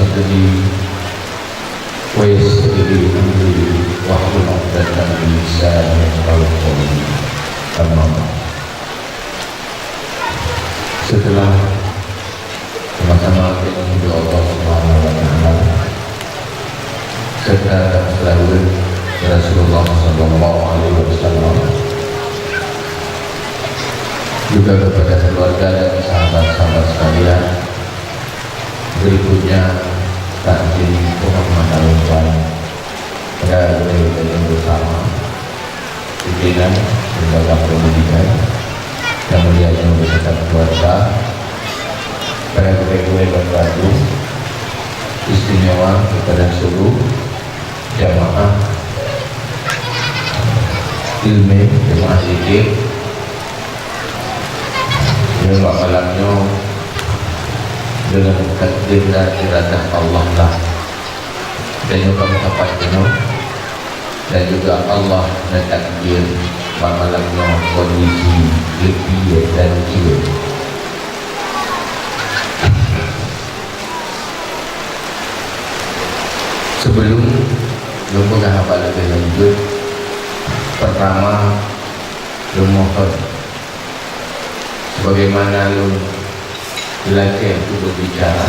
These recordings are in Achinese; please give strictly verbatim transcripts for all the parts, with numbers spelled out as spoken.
Jadi, wa yassir li amri wahlul 'uqdatam min lisani yafqahu qawli. Amma ba'd. Setelah sama-sama kita memuji Allah Subhanahu wa Ta'ala, serta dan selawat Rasulullah Sallallahu Alaihi Wasallam, juga kepada keluarga dan sahabat-sahabat sekalian, berikutnya, takzim penghormatan kepada gurée-gurée bersama, pimpinan Lembaga Pendidikan, yang mulia nyoe beserta keluarga, para gurée-gurée dan guru, istimewa kepada seluruh jamaah ilmu, jamaah zikir, nyoe bak malam nyoe, dengan takdir dan iradah Allah lah. Dan juga meusapat keunoe, dan juga Allah neutakdir bak malam nyoe kondisi leupie dan cie. Sebelum lôn peugah haba leubeh lanjut, pertama, lôn mohon, sebagaimana lôn lakée untuk berbicara,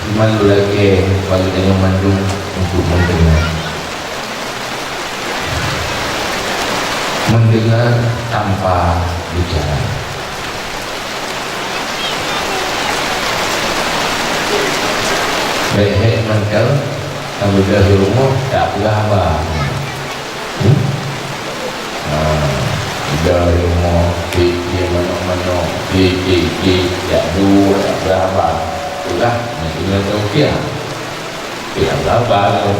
cuman lôn lakée bagi tanyoe mandum untuk mendengar. Mendengar tanpa bicara. Bèk hék mantong, ka beudôh di rumoh, tak peugah haba. Hmm? Ha, udah rumoh, pike manok-manok, pike, pike, jak duek, jak beraba. Udah, nanti nak tahu kia. Pihak beraba tu.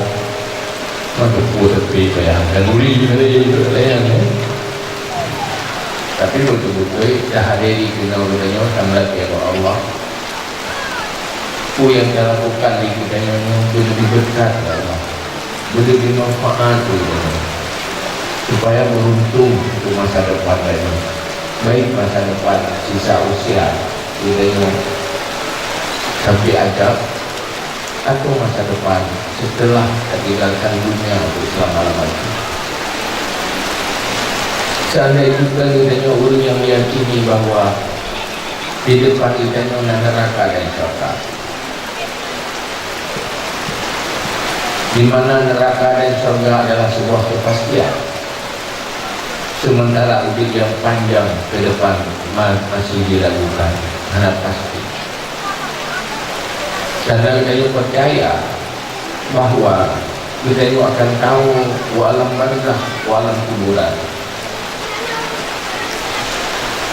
Mana pun tepi payah kanduri tadi, itu layan, ya. Tapi betul-betul dah hadiri kena geutanyoe, tameulakée bak Allah. Peue nyang talakukan di geutanyoe nyoe beuleueh berkat bak Allah, beuleueh manfaat bak geutanyoe, supaya beruntung untuk masa depan geutanyoe, baik masa depan sisa usia geutanyoe sampai akhir, atau masa depan setelah tatinggalkan dunia untuk selama-lamanya. Seandai bukan geutanyoe ureuëng nyang meyakini bahwa di depan geutanyoe na neuraka dan syurga, di mana neuraka dan syurga adalah sebuah kepastian, sementara udeb nyang panjang ke depan ma-, masih diragukan, hana pasti. Karena geutanyoe percaya bahwa geutanyoe akan tahu u alam barzakh, u alam kuburan,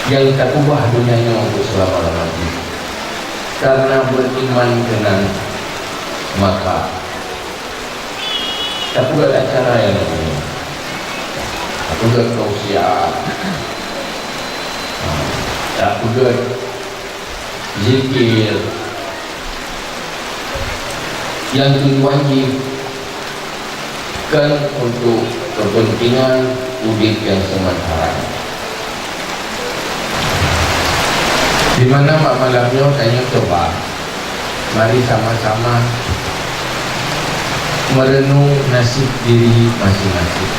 nyang taubah donya nyoe untuk selama-lama jih. Karena beriman keunan, maka tapeugét acara nyang laén, tapeugét tausiah, tapeugét zikir, nyang tujuan jih kon untuk kepentingan udeb nyang sementara. Di mana bak malam nyoe tanyoe coba, mari sama-sama merenung nasib diri masing-masing.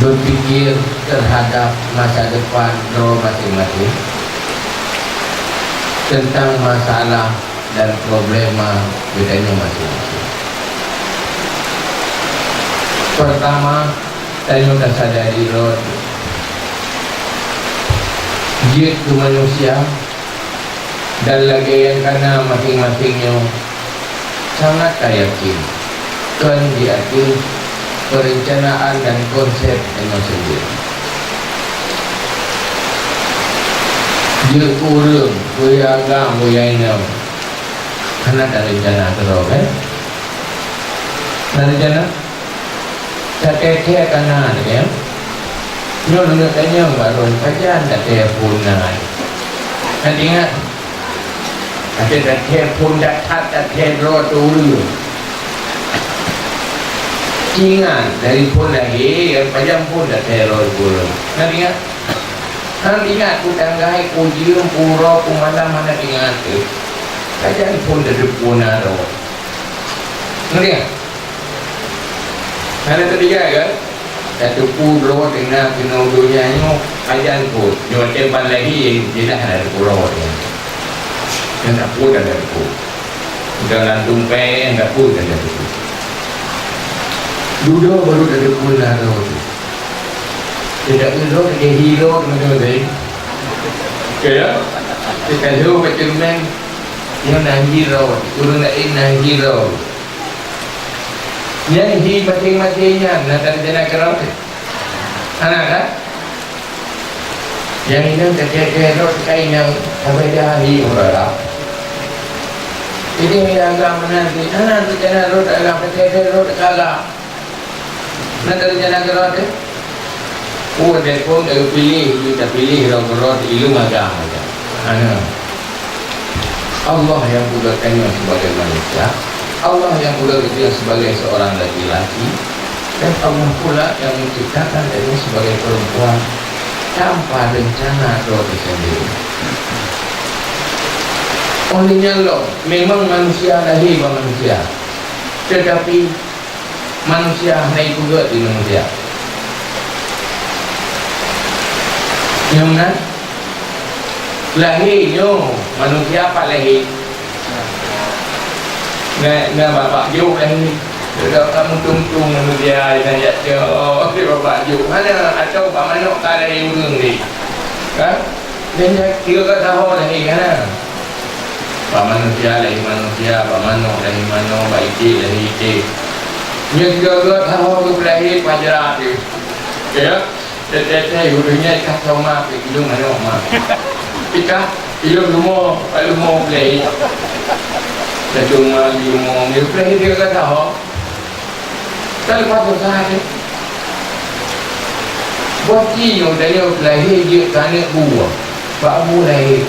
Berpikir terhadap masa depan droe masing-masing, tentang masalah dan problema geutanyoe masing-masing. Pertama, tanyoe tasadari lom, jeuet keu manusia dan lagée nyang kana masing-masing nyoe sangat tayakin, kon di ateueh perencanaan dan konsep tanyoe sendiri. Jeuet keu ureuëng, keu agam, keu inong, hana tarencana keudroe, kan? Hana rencana? Tathèe-thèe kana, ya. Nyoe neungeut tanyong bak droe, pajan tathèe phon na. Ka ingat? Até tathèe phon that-that, tathèe droe teu ureueng. Ingat, dari phon lahé, pajan phon tathèe droe teu ureueng. Ka ingat? Hana ingat peue tanggai, peue jeuem, peue uroe, peue malam hana ingat. Sajan phon tateupeue na droe. Ngerti tak? Hana teudeungoe kan? Tateupeue droe teuh na keunoe donya nyoe, sajan phon. Nyoe watèe ban lahé, jeulaih hana tateupeue droe teuh. Nyang tateupeue dan tateupeue. Dalam tumpék, tateupeue dan tateupeue. Dudoe baru tateupeue na droe teuh. Tidak udah jadi hero macam tadi. Oke ya? Kita jauh macam main. Nyoe na hero, ureueng laén na hero. Nyan hi maséng-maséng nyan na teurencana keurot. Hana kan? Nyang inong teuka-teuka rot kai nyang sabeda hi urara. Jadi, nyang agam meunan di hana teurencana rot agam teuka-teuka rot kala. Na teurencana keurot, eh? Oh, depon, eh, piléh, you tapiléh rot-rot ilung agam aja. Hana. Allah yang peugah tanyoe sebagai manusia, Allah yang peugah geutanyoe sebagai seorang laki-laki, dan Allah pula yang menciptakan tanyoe sebagai perempuan tanpa rencana droe teusendiri. Oleh nyan lom, memang manusia lahé bak manusia, tetapi manusia hana jipeugét di manusia. Nyoe meunan, lahé nyoe manusia pat lahé. Na, na bak-bak jôk lahé. Dak ka meutung-tung manusia nyang jak cok di bak-bak jôk. Hana, atau bak manok ka lahé ureueng ni. Ha? Dan jak kira ka saho lahé, hana. Bak manusia lahé manusia, bak manok lahé manok, bak iték lahé iték. Nyoe tiga-tiga saho geupeulahé paja teuh. Ya? Teuh-teuh ureueng nyan ka sama pih ilung manok ma. Pih ka ilung leumo, bak leumo peulahé. Laju ma leumo, nyoe peulahé tiga-tiga saho. Ka leupah dosa teuh. Buet jih nyoe tanyoe lahé jeuet keu aneuk buah. Bak bu lahé.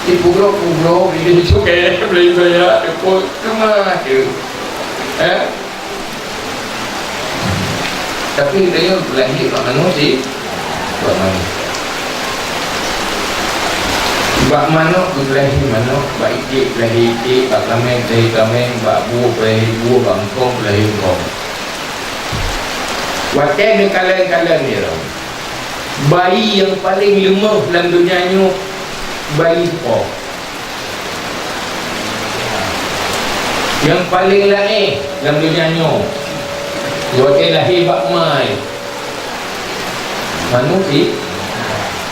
Jipugroe-pugroe, bili cukai, beli baya, teupot, teuma teuh. Eh? Tapi tanyoe lahé bak manusia. Bak manusia. Bak manok geulahé manok, bak iték geulahé iték, bak kaméng geulahé kaméng, bak buoh geulahé buoh, bak eungkong geulahé eungkong. Watèe neukalon-kalon nyoe, bayi nyang paleng leumoh lam donya nyoe, bayi po. Nyang paleng laén lam donya nyoe, watèe lahé bak ma, manusia,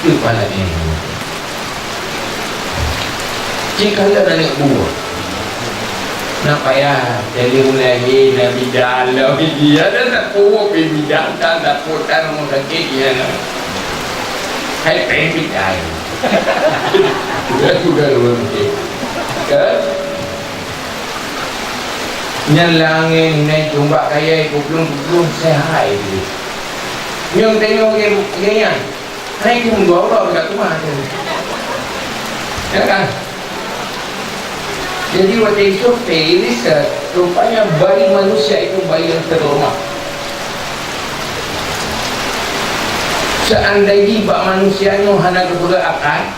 keupeue laén. Cit kalon aneuk buah. Nak payah, jadi mulai lagi na bidan, na bidan, ada nak pupuk bidan, dan nak putang rumah sakit, ya, na. Hai peng bidan. Sudah, sudah rumah sakit. Kan? Nyan langit, nyan tumbak kayai, kuplung-kuplung, sehai. Nyang tengok dia, dia nyan. Hai, itu meugobrol dekat rumah tu. Ya kan? Jadi, waktu Yusuf teh, ini se-, rupanya bayi manusia itu bayi yang terhormat. Seandainya bak manusia nyoe hana geupeugah akai,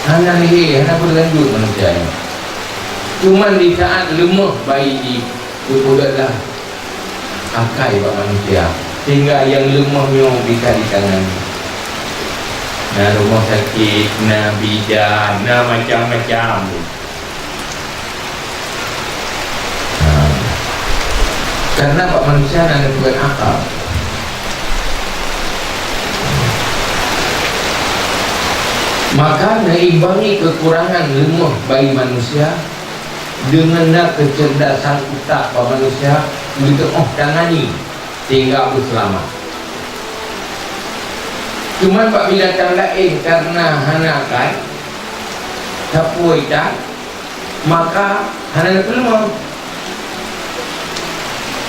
hana lihé, hana peulanjut manusia nyoe. Cuman di saat leumoh bayi jih, geupeugah lah akai bak manusia, sehingga nyang leumoh nyoe bisa ditangani. Na rumoh sakét, na bidan, na macam-macam. Ha. Karena bak manusia na neupeugah akal. Maka, neuimbangi kekurangan leumoh bayi manusia deungon na keuceurdasan utak bak manusia geuteuôh tangani sehingga beuseulamat. Cuman bak binatang laén kareuna hana akai, sapeue ita, maka hana neupeuleumoh.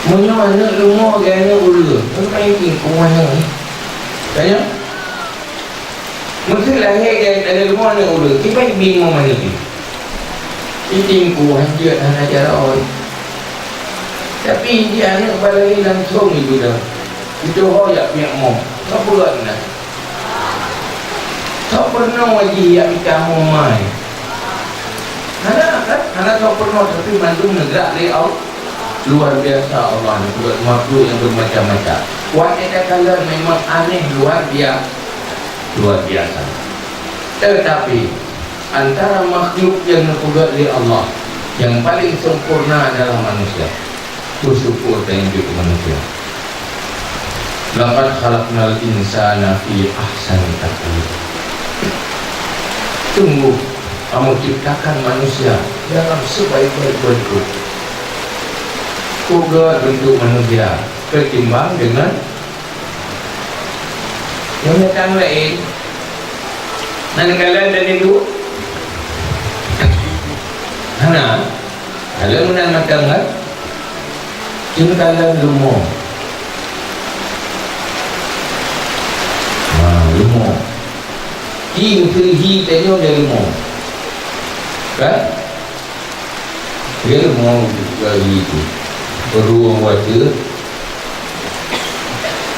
Meunyoe aneuk leumoh lagèe aneuk ureueng, meukai tingkong aneuk nyan. Tanya? Meuseu lahé lagèe aneuk leumoh aneuk ureueng, kiban bingong aneuk nyan. Itingku hanjeuet hana jaroe. Tapi di aneuk balai langsong ibu dah. Itu ho jak piak moh. Ka peureut na. Ka peureunong jih jak mita moh mai. Hana, kan? Hana soe peurunoe, tapi mandum neugrak lé Allah. Luar biasa Allah ni, buat makhluk yang bermacam-macam. Watée takalon memang aneh luar biasa. Luar biasa. Tetapi, antara makhluk yang neupeugét lé Allah, yang paling sempurna adalah manusia. Bersyukur tanyoe jeuet keu manusia. "Laqad khalaqnal insana fi ahsani taqwim." Sungguh, Kamu ciptakan manusia dalam sebaik-baik bentuk. Peugét bentuk manusia ketimbang dengan binatang laén. Nan kalon dan itu. Hana. Kalau meunan mantong kan? Cun kalon leumo. Ha, leumo. Hi, hi tanyoe dari leumo. Kan? Dia mau bagi itu. Ruang water.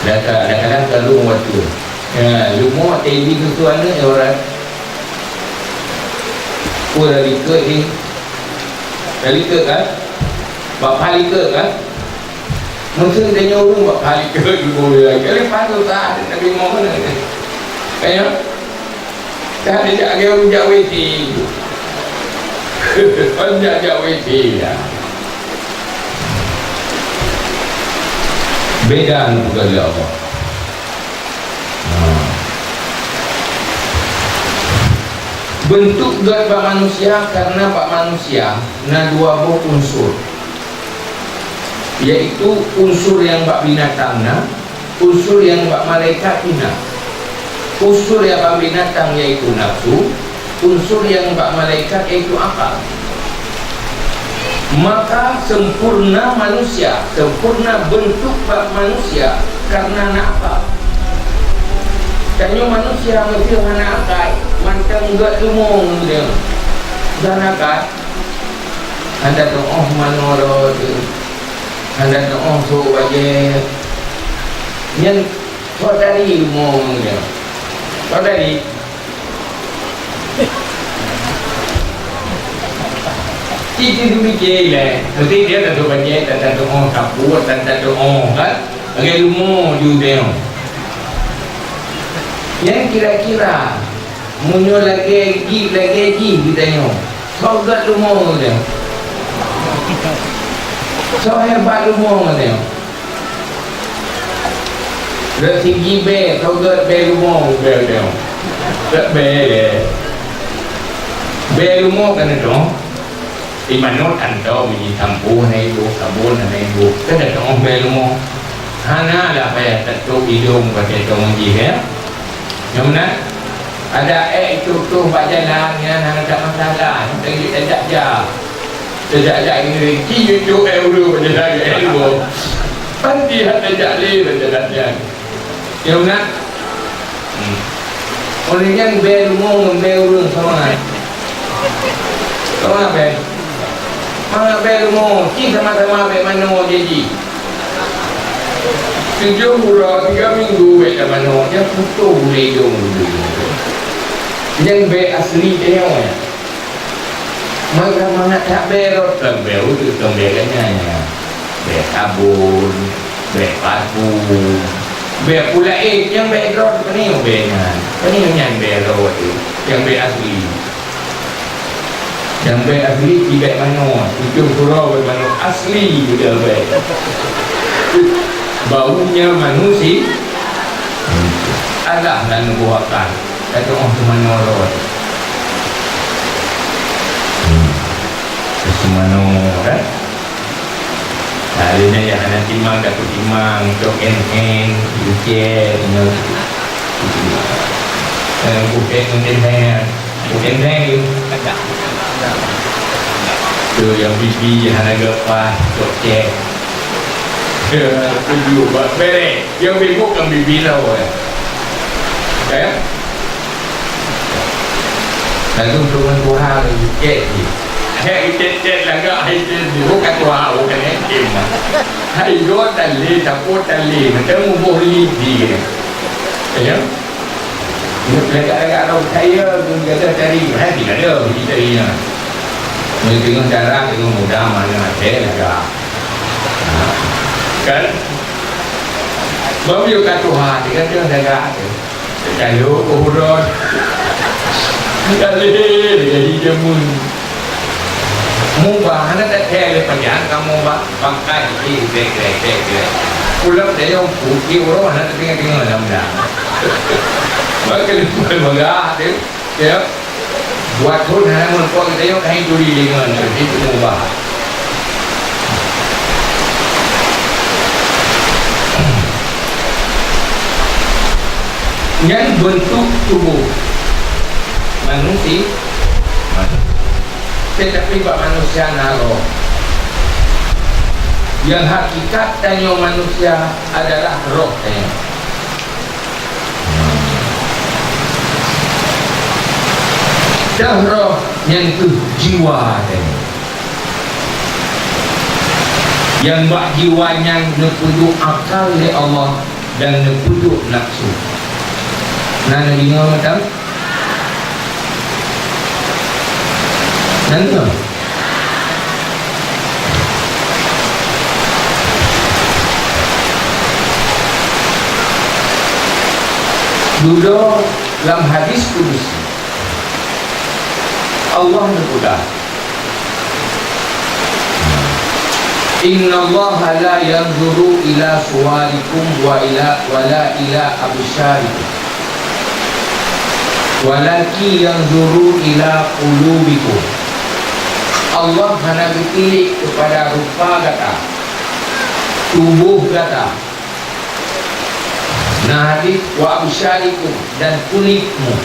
Dah tak, dah kadang kalung water. Ya, leumo teli tu tu anak orang. Pun dah likot ni. Dah likot kan? Bapa likot kan? Mungkin dia nyuruh bapa likot juga. Kali padu tak ada Nabi Muhammad. Kaya? Kan dia jak, dia jak W C. Kan jak, jak W C ya. Beda bukan dia Allah. Ha. Bentuk gét bak manusia karena bak manusia na dua boh unsur, yaitu unsur yang bak binatang na, unsur yang bak malaikat na. Unsur yang bak binatang yaitu nafsu, unsur yang bak malaikat yaitu akal. Maka sempurna manusia, sempurna bentuk bak manusia karena na akal. Tanyoe manusia meuseuh hana akal, mantong gét leumo ngon dia. Dan akal, hana teuoh manoe rot, hana teuoh sôk bajée. Nyan saudari leumo ngon dia. Saudari. Cit-cit dipike ilée, meusti dia tateupeue, tateupeue sapeue, tateupeue kan, lagée leumo ju teuh. Nyan kira-kira, meunyoe lagée jih, lagée jih geutanyoe, soe gét leumo teuh? Soe hebat leumo teuh? Lé sigi bée, soe gét bée leumo, bée leumo. Gét bée lé. Bée leumo kan itu. Di manoe tantong biji sampôh na iboh, sabon na iboh. Kan ada tengok bée leumo. Hana lah payah tatôp idong pakai tong jih ya. Nyang meunan, ada ék tutoh bak jalan nyan hana ada masalah, lagée tajak-jak. Tajak-jak ngiring, ci jujok ék ureueng bak jalan, ék leumo. Pasti hana tajak lé bak jalan nyan. Nyang meunan? Hmm. Oleh nyan bée leumo ngon bée ureueng sama. Sama bée. Mangat bée leumo, ci sama-sama bée manoe jih. Tujoh uroe tiga minggu bée tamanoe, nyan putôh ulée idong. Nyan bée asli tanyoe nyan. Maka mangat that bée rot, kon bée udeueng, kon bée ganya nyan. Bée sabon, bée parfum, bée pula, eh, nyang bée rot, pane bée nyan. Pane nyan bée rot, nyang bée asli. Nyang bée asli, bée manoe, tujoh uroe bée manoe asli beudôh bée. Baunya manusia. Alah nan buah kan, kata oh seumanoe rot. Hmm. Seumanoe kan? Nah, dia yang hana timang, tak timang, cok en-en, licet, you know. Eh, bukan en-en. Bukan saya. Tu yang bibi hana geupas, cok cek. Tuju bak bere. Yang bibuk kan bibi lawa. Ya? Lalu tu dengan Tuhan cek ni. Cek, cek, cek lagak hai cek ni. Bukan Tuhan, bukan hakim. Hai go tali, sapu tali. Macam mubuh lidi. Ya? Lagak-lagak rau saya pun kata cari, hai tidak ada bagi cari nya. Meunyoe teungoh dara, teungoh muda, mana ada lagak. Ha. Kan? Baru yuk ka tuha, dia kata lagak tu. Kalau urut. Kali jadi jamun. Mubah, hana tak kaya le panjang, kamu ba-, bangkai, eh, bek, bek, bek, bek. Pulang dia yang putih, orang hana tengok-tengok dalam dah. Bagi lupa bagah tu. Ya. Buat pun hana meureumpok geutanyoe ka turi deungon, jadi teumubah. Nyan beuntuk tuboh manusia, tetapi bak manusia na roh. Nyang hakikat tanyoe manusia adalah roh tanyoe. Dah roh nyan keuh jiwa tadi. Nyang bak jiwa nyan neupeuduek akal lé Allah dan neupeuduek nafsu. Na neudeungoe mantong? Na neudeungoe? Dudoe lam hadis kudusi, Allah neupeugah, "Innallaha la yanzuru ila suwarikum wa ila, wa la ila absyarikum." "Walakin yanzuru ila qulubikum." Allah hana geutilik keupada rupa gata, tuboh gata. Na hadis, "Wa absyarikum," dan kulitmu.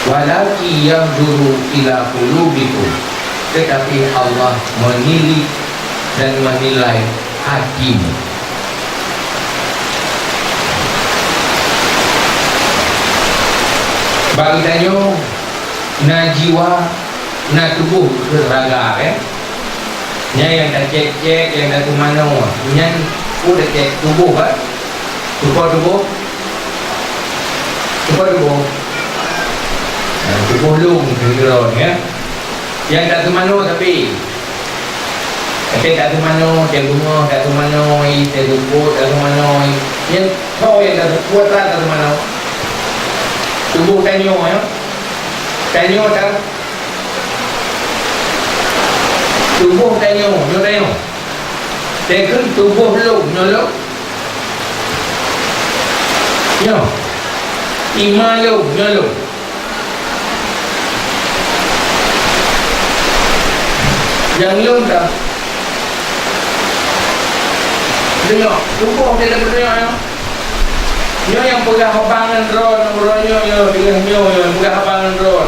"Walakin yanzuru ila qulubikum." Tetapi Allah menilik dan menilai hatimu. Bak geutanyoe na jiwa, na tuboh keu raga, eh? Nyan nyang tacék-cék, nyang tateumanoe, nyan peue tacék tuboh, kan? Tuboh, tuboh. Tuboh, tuboh. Nah, tuboh lôn keudroe nyan, ya. Nyang tateumanoe tapi, tapi tateumanoe, teubeungoh tateumanoe, teuseupôt tateumanoe. Nyang soe nyang taseupôt, tateumanoe. Tuboh tanyoe, ya. Tanyoe ta-, tuboh tanyoe, nyoe tanyoe. Teukeun tuboh lôn, nyoe lôn. Nyoe. Ima lôn, nyoe lôn. Nyang lôn ka. Deungoe, tuboh di dalam dunia nyoe. Nyoe nyang peugah haba ngon droe, ngon droe nyoe, nyoe, nyoe, nyoe, peugah haba ngon droe.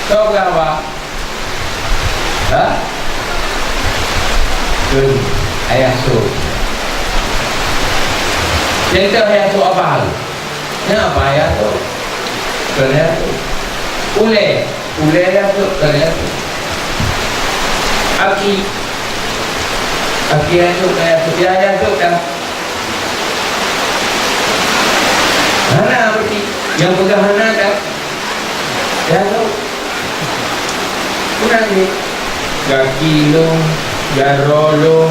Soe peugah haba? Ha? Kheun ayah sôk. Nyang teuh ayah sôk abang. Nyan abang ayah sôk. Kheun ayah sôk. Ulèe, ulèe ayah sôk, kheun ayah sôk. Aki. Aki ayah sôk, ayah sôk. Ya, ayah sôk dah. Hana berarti. Nyang peugah hana dah. Ya, tu. Kurang ni. Gaki lôn, jaroe lôn.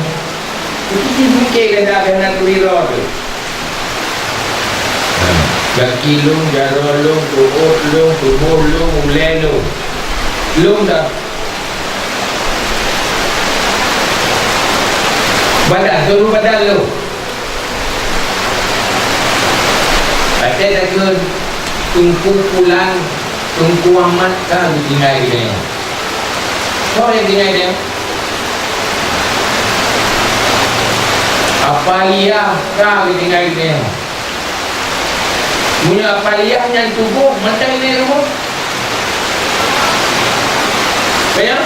Itu sih mungkin kena kena tu di roh tu. Gaki lôn, jaroe lôn, peuôt lôn, tuboh lôn, ulèe lôn. Lôn dah. Badan, seluruh badan lôn. Watèe takheun Teungku Pulan, Teungku Ahmad ka geutinggai di dayah. Soe nyang tinggai di dayah? Apa Liah ka geutinggai di dayah. Meunyoe Apa Liah nyan tuboh, mantong ingat rumoh. Ka nyan?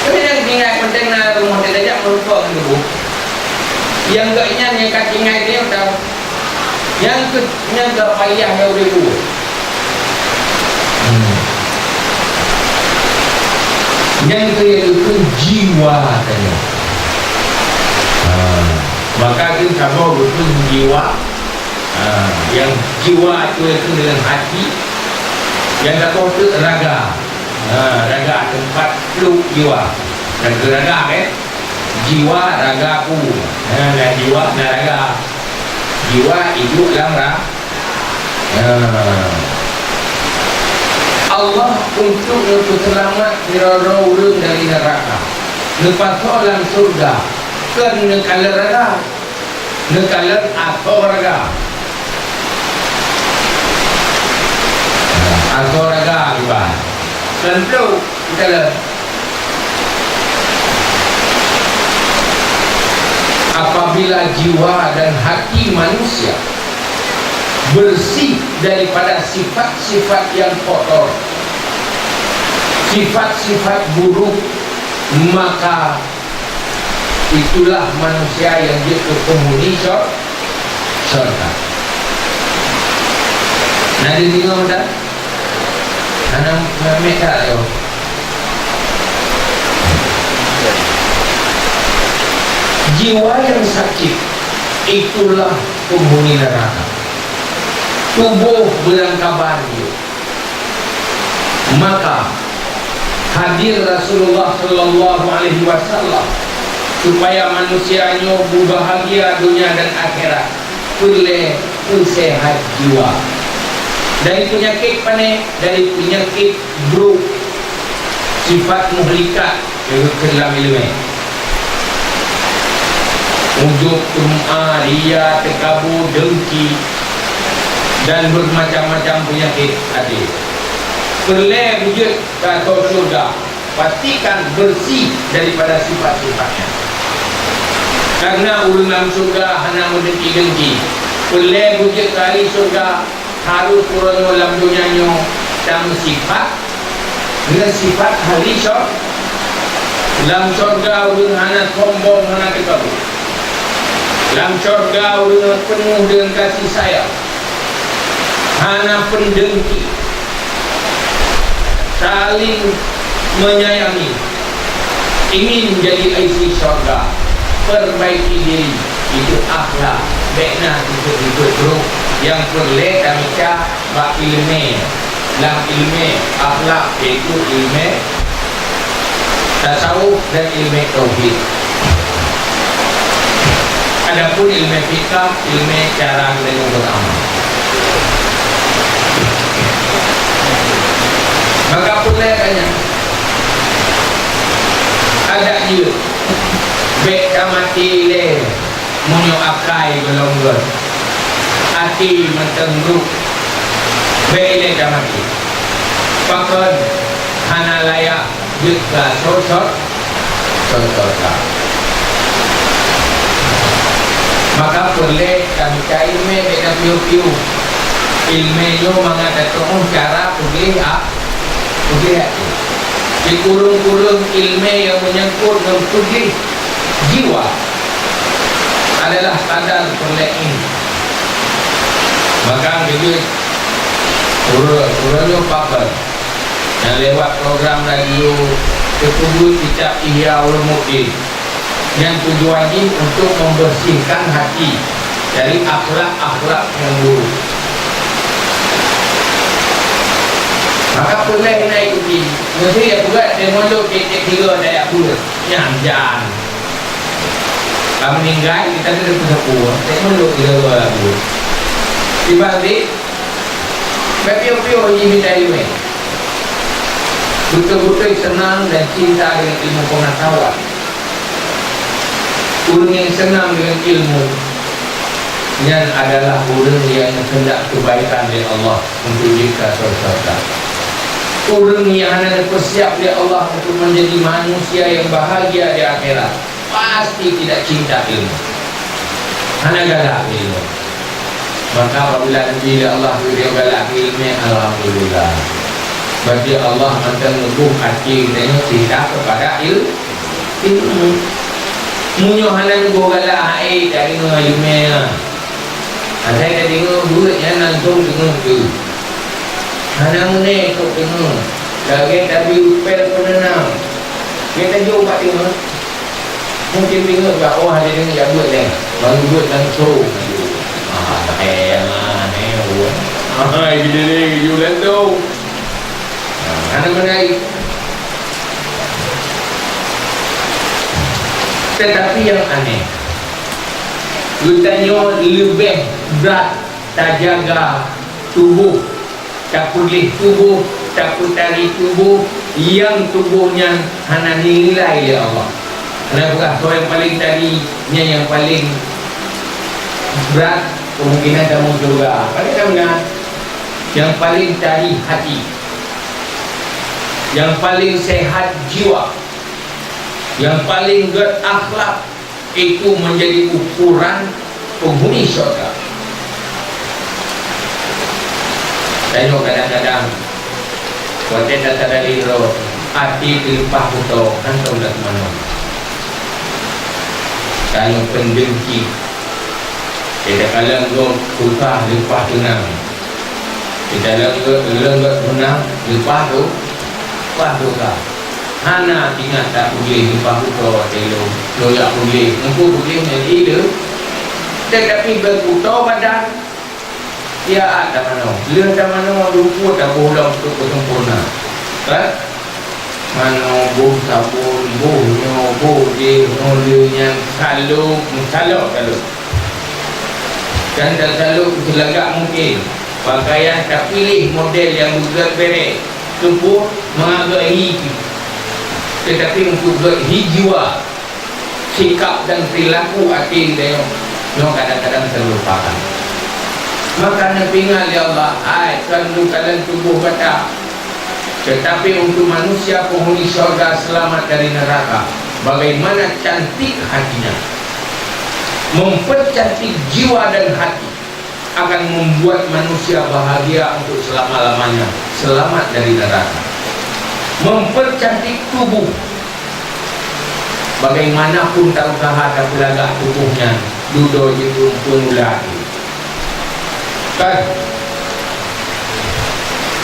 Tapi nyang ingat mantong na rumoh, tajak meurumpok ngon tuboh. Nyang geuh nyan nyang ka tinggai nyoe tau. Nyang keu-, nyang keu Apa Liah nyang udeb buet. Hmm. Nyang keu, nyang keu jiwa tanyoe. Ha. Maka keu saboh beutôi jiwa. Ha, nyang jiwa tu, tu dengan hati, nyang saboh tu raga. Ha, raga teumpat pluek jiwa. Dan keu raga, kan? Jiwa, raga, ku. Ha, na jiwa, na raga. Jiwa idup lam ra-, ha. Allah untuk neupeuseulamat sidroe-droe ureuëng dari neuraka, neupasoe lam syeuruga, kon neukalon raga. Neukalon asoe raga. Asoe raga kiban. Neukalon. Apabila jiwa dan hati manusia bersih daripada sifat-sifat yang kotor, sifat-sifat buruk, maka itulah manusia yang jeuet keu penghuni syur-, syurga. Na deungoe dah? Hana meumet that yo. Jiwa yang sakit itulah penghuni neraka. Tuboh beurangkaban jih. Maka hadir Rasulullah sallallahu alaihi wasallam supaya manusia nyoe beubahagia dunia dan akhirat, peureulée peuseuhat jiwa. Dari peunyakét pané? Dari peunyakét brok, sifat muhlikat. Nyang keu lam ileumé. Ujub, teuma, ria, teukabu, deungki, dan bermacam-macam penyakit até. Peureulée beujeuet keu asoe syeuruga, pastikan bersih daripada sifat-sifatnya. Karena ureuëng lam syeuruga hana meudeungki-deungki. Peureulée beujeuet keu ahli syeuruga, harôh uroe nyoe lam donya nyoe tameusipat ngon sipat ahli syur-, lam syeuruga ureuëng hana sombong, hana teukabu. Lam syeuruga ureuëng peunuh deungon kasih sayang, hana peudeungki, saling menyayangi. Ingin jadi isi syurga, perbaiki diri, itu akhlak. Bék na ikut-ikut brok nyang peureulée tamita bak ileumé. Lam ileumé akhlak, yaitu ileumé tasawuf dan ileumé tauhid. Adapun ileumé fikah, ileumé cara geutanyoe beramal. Maka peureulée tanyoe adak jeuet, bék tamaté lé meunyoe akai gohlom gét, até mantong brok, bék lé tamaté. Pakon hana layak jeuet keu asoe sor-, asoe syeuruga. Maka peureulée tamita ileumé bék na piôh-piôh. Ileumé nyoe mangat tatu'oh cara peugléh a-, peugléh até. Sikureueng-kureueng ileumé nyang meunyangkot ngon peugléh jiwa adalah sadar peureulée nyan. Maka geujeuet uroe, uroe nyoe pakon nyang lewat program radio teupeubuet kitab Ihya Ulumuddin, nyang tujuan jih untuk membersihkan hati dari akhlak-akhlak nyang buruk. Maka peureulée na ikuti, meusé ya buet deungon lôn tieb-tieb tiga daya buet nyang jan. Ka meuninggai, kita keuneuk peusapeue, deungon lôn tiga daya buet. Tiba di Bapiôh-piôh jih mita ileumé. Beutôi-beutôi seunang dan cinta deungon ilmu peungatahuan. Ureuëng nyang seunang deungon ilmu, nyan adalah ureuëng nyang geukeundak keubaikan lé Allah untuk jeuet keu asoe syeuruga. Ureuëng nyang hana geupeusiab lé Allah untuk menjadi manusia yang bahagia di akhirat, pasti tidak cinta ilmu. Hana galak ilmu. Maka apabila neubi lé Allah geubri galak ilmu, alhamdulillah. Berarti Allah mantong neuboh até geutanyoe cinta kepada il-, ilmu. Meunyoe hana neuboh galak, hai, tak deungoe ilmu. Asai tadeungoe buet nyan langsung deungoe tu. Hana meuné kok deungoe. Lagée tabi rupel peuneunang. Geutanyoe ubat deungoe. Mungkin deungoe bak, oh, ada deungoe jak buet lé. Baru buet langsung. Ah, eh, ah, eh, buet. Ah, gini ni, gini langsung. Ah, hana meunan. Tetapi nyang aneh, geutanyoe leubeh brat tajaga tuboh, tapeuleh tuboh, tapeutari tuboh, nyang tuboh nyan hana nilai lé Allah. Hana peugah soe nyang paleng tari, nyan nyang paleng brat, kemungkinan tamong syeuruga. Paleng na meunan, nyang paleng tari hati, nyang paleng sehat jiwa, nyang paleng gét akhlak, itu menjadi ukuran penghuni syurga. Tanyoe kadang-kadang watée tasadari droe, até teuleupah kuto hántom lam manoe. Tanyoe peundeueng cit. Teukalon gob susah leupah teunang. Teukalon gob, teukalon gob teunang leupah tu, leupah tu ka. Hana ingat tapeugléh leupah kuto watée lôn, lôn jak peugléh. Engku peugléh nyan ilée. Tetapi beukuto badan, ya tamanoe. Lheueh tamanoe, lumpur taboh lom untuk beusempurna. Kan? Manoe boh sabon, boh nyoe, boh jéh, nyoe lheueh nyan salôb, meusalôb-salôb. Dan tasalôb seulagak mungken. Pakaian tapiléh model nyang beugét beret, teupot mangat gét hi. Teutapi untuk gét hi jiwa, sikap dan perilaku até geutanyoe nyoe kadang-kadang teulupakan. Maka neupeuingat lé Allah, hai kon teukalon tuboh gata, tetapi untuk manusia penghuni syurga selamat dari neraka, bagaimana cantik hatinya. Mempercantik jiwa dan hati akan membuat manusia bahagia untuk selama-lamanya, selamat dari neraka. Mempercantik tubuh, bagaimanapun ta usaha tapeulagak tuboh nyan, dudoe jeuet keu peunula. Kan?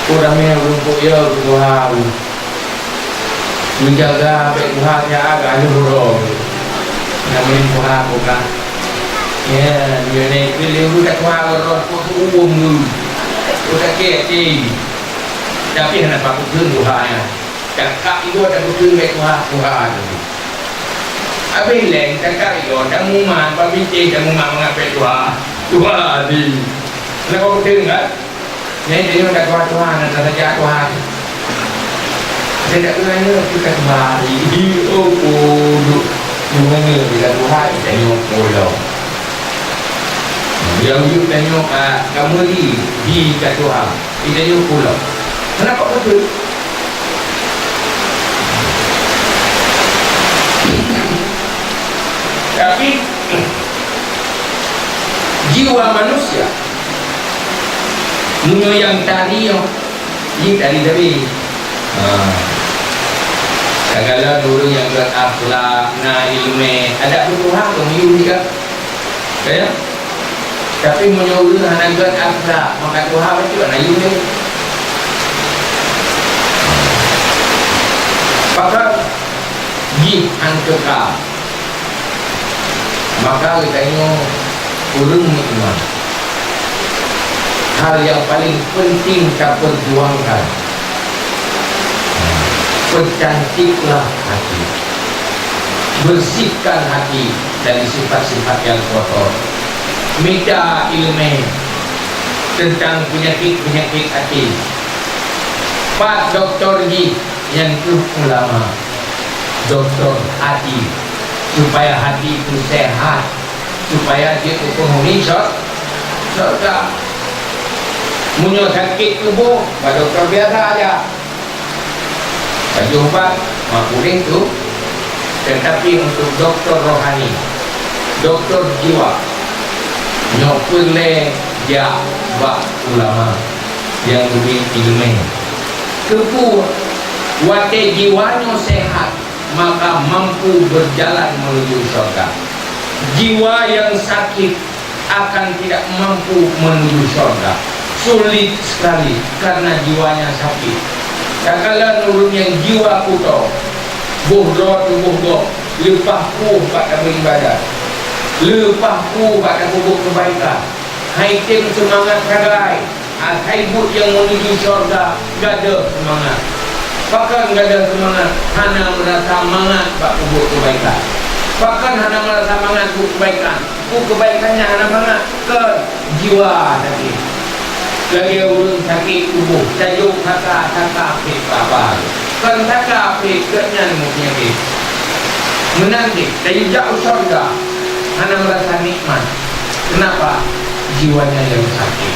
Ureueng ramé ureueng peuet yo tuha. Meujaga bèk tuha siat ka lheueh uroe. Namanya tuha bukan. Ya, dunia ni keliru tak tuha roh kok umum dulu. Kok sakit hati. Tapi hana patut keu tuha ya. Cakap itu ada betul bèk tuha, tuha tu. Habis leng cakap itu ada mumat, pabiti ada mumat mengapek tuha. Tuha di. Nak kau betul kan? Nyan tanyoe ka tuha-tuha, na saja tuha. Saya tak pernah nyoe kita tuha. Oh, oh, duk. Nyoe nyoe kita tuha, kita nyoe pulau. Yang yuk tanyoe ka, ka meuli di ka tuha. Kita nyoe pulau. Kenapa betul? Tapi jiwa manusia Meunyoe nyang tari nyoe, jih tari sabe. Ha. Takalon ureueng nyang gét akhlak, na ileumèe, adak beutuha keu miyueb juga. Ya? Tapi meunyoe ureueng hana gét akhlak, maka tuha bacut hana ileumèe. Pakon jih han keuka. Maka geutanyoe ureueng meuiman, hal nyang paleng peunteng tapeurjuangkan, peucantiklah hati, bersihkan hati dari sifat-sifat nyang kotor. Mita ileumèe teuntang peunyakét-peunyakét até. Pat dokto jih? Nyan keuh ulama, dokto hati, supaya hati tu sehat, supaya jeuet keu peunghuni syur-, syurga. Meunyoe sakét tuboh, bak dokto biasa aja. Pajoh ubat, ma puléh tu. Tetapi untuk dokto rohani, dokto jiwa, nyoe peureulèe jak bak ulama nyang geubri ileumèe. Keupeue? Watèe jiwa nyoe sehat, maka mampu berjalan menuju syurga. Jiwa yang sakit akan tidak mampu menuju syurga. Sulit sekali karena jiwanya sakit. Takalon ureueng nyang jiwa kuto, boh droe tuboh gob leupah puih bak tabeuibadat, leupah puih bak tapeubuet keubaikan, hai tem seumangat sagai. Asai buet nyang menuju syurga, gadôh seumangat. Pakon gadôh seumangat? Hana meurasa mangat bak peubuet keubaikan. Pakon hana meurasa mangat buet keubaikan? Buet keubaikan nyang hana mangat, kon jiwa sakét. Lagèe ureueng sakét tuboh, tajok saka-saka phet babah. Kon saka phet, gobnyan meupeunyakét. Meunan cit, tajak u syeuruga, hana meurasa nikmat. Keunapa? Jiwanya nyang sakét.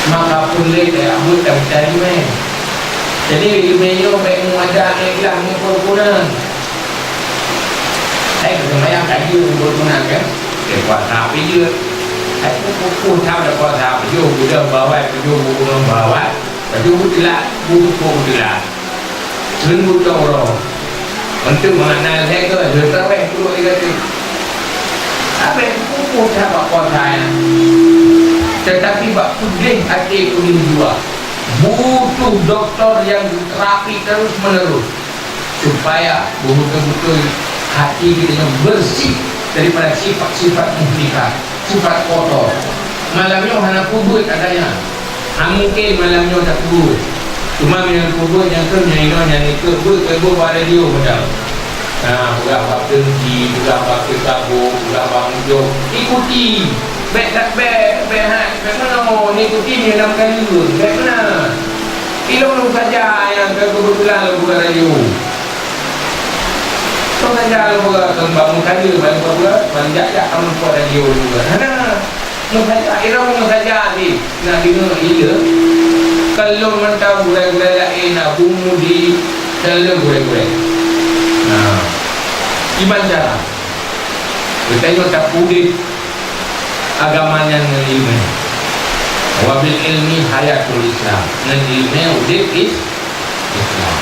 Maka peureulèe tajak buet dan tajak ileumèe. Jadi, ileumèe nyoe bèk meuadak, ikhlas, meupeurukunan. Hai, seumayang ka jeuet, buet meunan kan? Eh, puasa pih jeuet. Hai, peue-peue that dak puasa, pajoh geudoh bawai, pajoh geudoh bawai, pajoh beuteulat, beuteulat. Treun beutong uroe. Untuk makna lhèe keu lheueh tarawèh puluh tiga tu. Habéh peue-peue that bak puasa nyan. Tetapi bak peudeh até peudeh jiwa, butuh doktor nyang terapi terus menerus. Supaya beutôi-beutôi hati geutanyoe bersih daripada sifat-sifat muhlikat, sifat kotor. Malam nyoe hana peubuet adanya. Hana mungken malam nyoe tapeubuet. Cuma meunyoe peubuet nyang keu nyan inoe nyan ikeu buet keu buet bak radio macam. Nah, peugah bak teungki, peugah bak teukabô, peugah bak mujôh. Ikuti. Bèk that, bèk, bèk hai, bèk meunoe, nikuti nyoe lam kayèe, bèk meunan. Ilôn lôn saja nyang keubeutulan lôn buka radio. Lôn saja lôn buka, kon bak meukadeue, bak meukadeue, bak jak-jak ka meupo radio lôn buka. Hana. Lôn saja, ilôn lôn saja di, na deungoe ilôn. Kon lôn mantong gurèe-gurèe laén na bumu di dalam gurèe-gurèe. Nah. Kiban cara. Geutanyoe tapeudeh agama nyan ngon ileumèe. Wa bil ilmi hayatul Islam. Ngon ileumèe udép is-, Islam.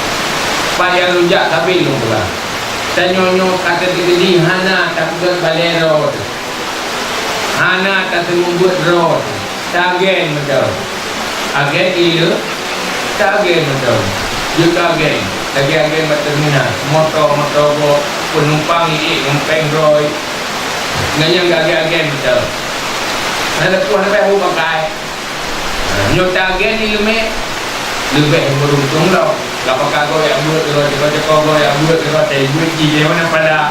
Pat nyang lôn jak sabe lôn peugah. Tanyoe nyoe ka teukeudi hana tapeugöt balèe droe teuh. Hana tateumeung beuet droe teuh. Taagen mantong. Agen ileu, taagen mantong. Jeuet keu agen, lagèe agen bak terminal. Moto, moto gob, penumpang iék ngon péng droe. Nyan nyang agen-agen mantong. Hana puih leubeh u pakai. Nyoe taagen ileumèe, leubeh beuruntung lom. Ka pakai gob jak beuet, cako-cako gob jak beuet, cako teuh beuet jih, di mana pala.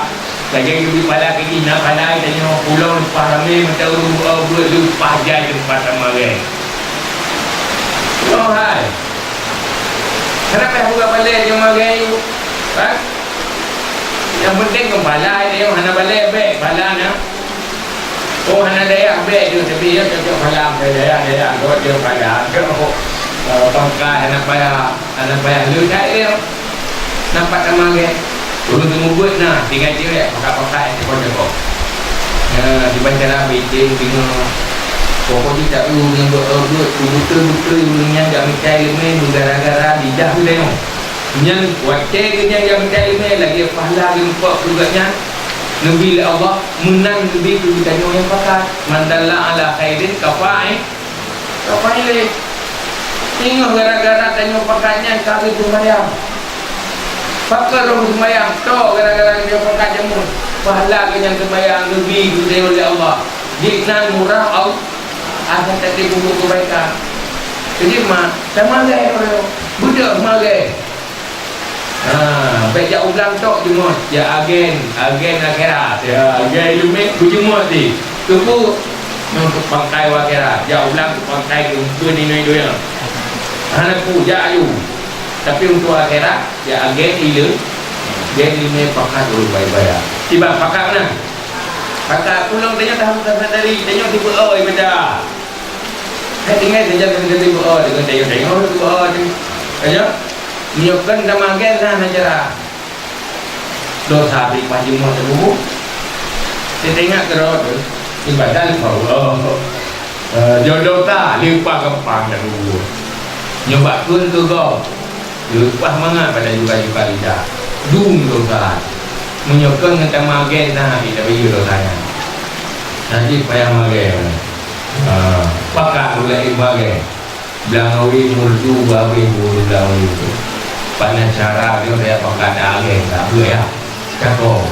Lagèe geubri pala keu jih, na pala tanyoe pulang leupah ramè mata ureueng beuet, leupah jai teumpat tamagèe. Nyoe hai. Kenapa buka balèe tamagèe yue? Ha? Nyang penting kon pala tanyoe hana balèe bèk, pala na. Oh, hana daya bèk tu, tapi ya cocok pala, daya, daya, buat dia pala. Cocok, eh, tongkat, hana payah. Hana payah lé that ilèe. Nampak tamagèe. Ureueng teumeubeuet na, tinggai cewek, pakat-pakat, cekok-cekok. Nah, di bancara beutem deungoe. Pokok jih tak ureueng nyang beuet, beuet, beutôi-beutôi ureueng nyan jak mita ileumèe gara-gara lidah geutanyoe. Nyan watèe geuhnyan jak mita ileumèe lagèe pahala geuneupok keu gobnyan. Neubi lé Allah, meunan neubi keu geutanyoe nyang pakat. Man dalla ala khairin kafa'i Ka paléh. Ingat gara-gara tanyoe pakat nyan ka geuseumayang. Pakon lôn seumayang, tok gara-gara tanyoe pakat jameun. Pahala geuh nyang seumayang geubri geutanyoe lé Allah. Jih nan murah Allah. Asai tatem peubuet keubaikan. Jadi mak, tamagèe, beudôh magèe. Ha, bèk jak u blang tok jeumot, jak agen, agen akhirat. Ya, agen ileumèe beujeuet di. Teupeu nyoe pangkai u akhirat, jak u blang pangkai keu ninoe donya. Hana peue jak aju. Tapi untuk akhirat, jak agen ileu-, agen ileumèe pakat ureueng baik-baik. Tiba pakat meunan. Pakat pulang tanya tahu kata dari, tanya tiba oi beda. Hai tinggai saja kata tiba oi, dengan tanya-tanya tiba oi. Tanya. Nyoe kan dah magen dah acara. Dosa bri pah jeumoh teuh. Teuingat keudroe teuh, ibadat bak Allah. Eh, jodoh ta leupah gampang teuh. Nyoe bak kheun keu gob, leupah mangat pada juga-juga lidah. Dum dosa. Meunyoe kheun ngon tamagèe na, ita bayeue dosa nyan. Nah, jih payah magèe. Ah, pakat ulèe magèe. Blang awe murdu babe bulu blang awe tu. Pana cara dia daya pakat ageng tak buat ya. Cako.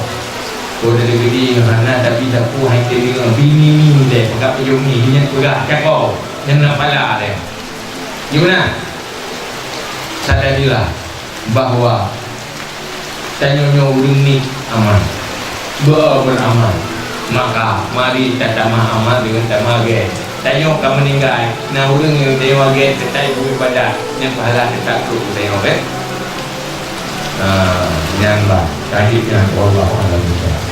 Ko dari gede hana tapi sapu hai tengok bini ni deh pekat pejong ni ingat peugah cako. Yang nak pala deh. Gimana? Sadarilah bahwa tanyoe nyoe ureueng ni aman. Beramal. Maka mari tatamah amal deungon tamah gét. Tanyoe ka meuninggai, na ureuëng nyang tanyoe gét, teutab beuibadat, nyan pahala teutab keu tanyoe gét. Ah, nyan bah, tajik nyan, wallahu a'lam bishawab.